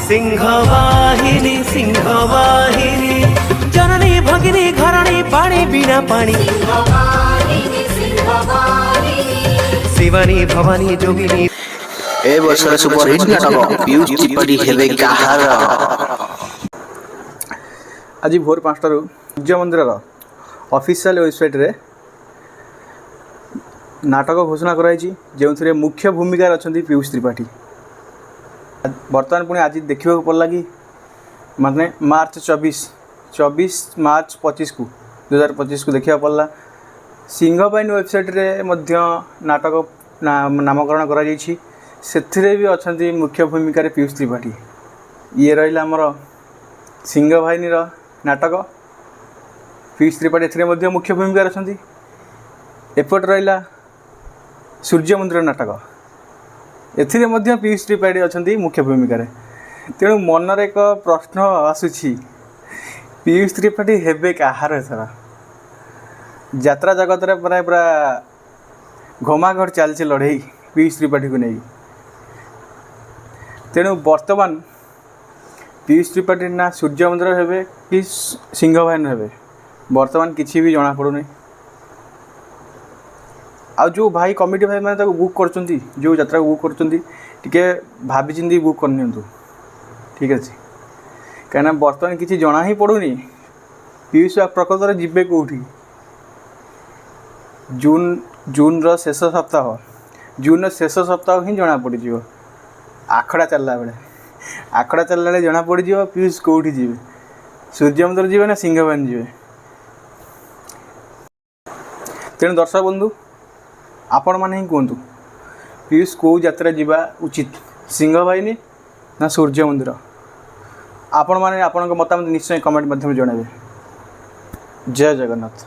ସିଂହବାହିନୀ, ସିଂହବାହିନୀ, ଜନନୀ ଭଗିନୀ ଘରଣୀ ପାଣି ବିନା ପାଣି। ଶିବାନୀ, ଭବାନୀ, ଯୋଗିନୀ। ଏ ବର୍ଷର ସୁପରହିଟ୍ ନାଟକ, ପିୟୁଷ ତ୍ରିପାଠୀ ହେବେ କାହାର? ଆଜି ଭୋର 5ଟାରୁ ସୂର୍ଯ୍ୟ ମନ୍ଦିରର ଅଫିସିଆଲ ୱେବସାଇଟ୍ରେ ନାଟକ ଘୋଷଣା କରାଯାଇଛି, ଯେଉଁଥିରେ ମୁଖ୍ୟ ଭୂମିକାରେ ଅଛନ୍ତି ପୀୟୁଷ ତ୍ରିପାଠୀ। ବର୍ତ୍ତମାନ ପୁଣି ଆଜି ଦେଖିବାକୁ ପଡ଼ିଲା କି ମାନେ ମାର୍ଚ୍ଚ 24, 24 ମାର୍ଚ୍ଚ 2025କୁ ଦେଖିବାକୁ ପଡ଼ିଲା, ସିଂହବାହିନୀ ୱେବସାଇଟ୍ରେ ମଧ୍ୟ ନାଟକ ନାମକରଣ କରାଯାଇଛି। ସେଥିରେ ବି ଅଛନ୍ତି ମୁଖ୍ୟ ଭୂମିକାରେ ପୀୟୁଷ ତ୍ରିପାଠୀ। ଇଏ ରହିଲା ଆମର ସିଂହବାହିନୀର ନାଟକ। ପୀୟୁଷ ତ୍ରିପାଠୀ ଏଥିରେ ମଧ୍ୟ ମୁଖ୍ୟ ଭୂମିକାରେ ଅଛନ୍ତି। ଏପଟେ ରହିଲା ସୂର୍ଯ୍ୟ ମନ୍ଦିର ନାଟକ, ଏଥିରେ ମଧ୍ୟ ପୀୟୁଷ ତ୍ରିପାଠୀ ଅଛନ୍ତି ମୁଖ୍ୟ ଭୂମିକାରେ। ତେଣୁ ମନରେ ଏକ ପ୍ରଶ୍ନ ଆସୁଛି, ପୀୟୁଷ ତ୍ରିପାଠୀ ହେବେ କାହାର ଏଥର? ଯାତ୍ରା ଜଗତରେ ପୁରା ପୁରା ଘମାଘୋଟ ଚାଲିଛି ଲଢ଼େଇ ପୀୟୁଷ ତ୍ରିପାଠୀକୁ ନେଇ। ତେଣୁ ବର୍ତ୍ତମାନ ପୀୟୁଷ ତ୍ରିପାଠୀ ନା ସୂର୍ଯ୍ୟ ମନ୍ଦିର ହେବେ କି ସିଂହବାହିନୀ ହେବେ, ବର୍ତ୍ତମାନ କିଛି ବି ଜଣାପଡ଼ୁନି। ଆଉ ଯେଉଁ ଭାଇ, କମିଟି ଭାଇମାନେ ତାକୁ ବୁକ୍ କରୁଛନ୍ତି, ଯେଉଁ ଯାତ୍ରାକୁ ବୁକ୍ କରୁଛନ୍ତି, ଟିକେ ଭାବିଚିନ୍ତି ବୁକ୍ କରିନିଅନ୍ତୁ, ଠିକ୍ ଅଛି? କାହିଁକିନା ବର୍ତ୍ତମାନ କିଛି ଜଣା ହିଁ ପଡ଼ୁନି ପୀୟୁଷ ପ୍ରକୃତରେ ଯିବେ କେଉଁଠି। ଜୁନ୍ର ଶେଷ ସପ୍ତାହ, ଜୁନ୍ର ଶେଷ ସପ୍ତାହ ହିଁ ଜଣା ପଡ଼ିଯିବ। ଆଖଡ଼ା ଚାଲିଲା ବେଳେ, ଆଖଡ଼ା ଚାଲିଲା ବେଳେ ଜଣା ପଡ଼ିଯିବ ପୀୟୁଷ କେଉଁଠି ଯିବେ, ସୂର୍ଯ୍ୟ ମନ୍ଦିର ଯିବେ ନା ସିଂହବାହିନୀ ଯିବେ। ତେଣୁ ଦର୍ଶକ ବନ୍ଧୁ, ଆପଣମାନେ ହିଁ କୁହନ୍ତୁ, ପୀୟୁଷ କେଉଁ ଯାତ୍ରା ଯିବା ଉଚିତ, ସିଂହବାହିନୀ ନା ସୂର୍ଯ୍ୟ ମନ୍ଦିର? ଆପଣମାନେ ଆପଣଙ୍କ ମତାମତ ନିଶ୍ଚୟ କମେଣ୍ଟ ମାଧ୍ୟମରେ ଜଣାଇବେ। ଜୟ ଜଗନ୍ନାଥ।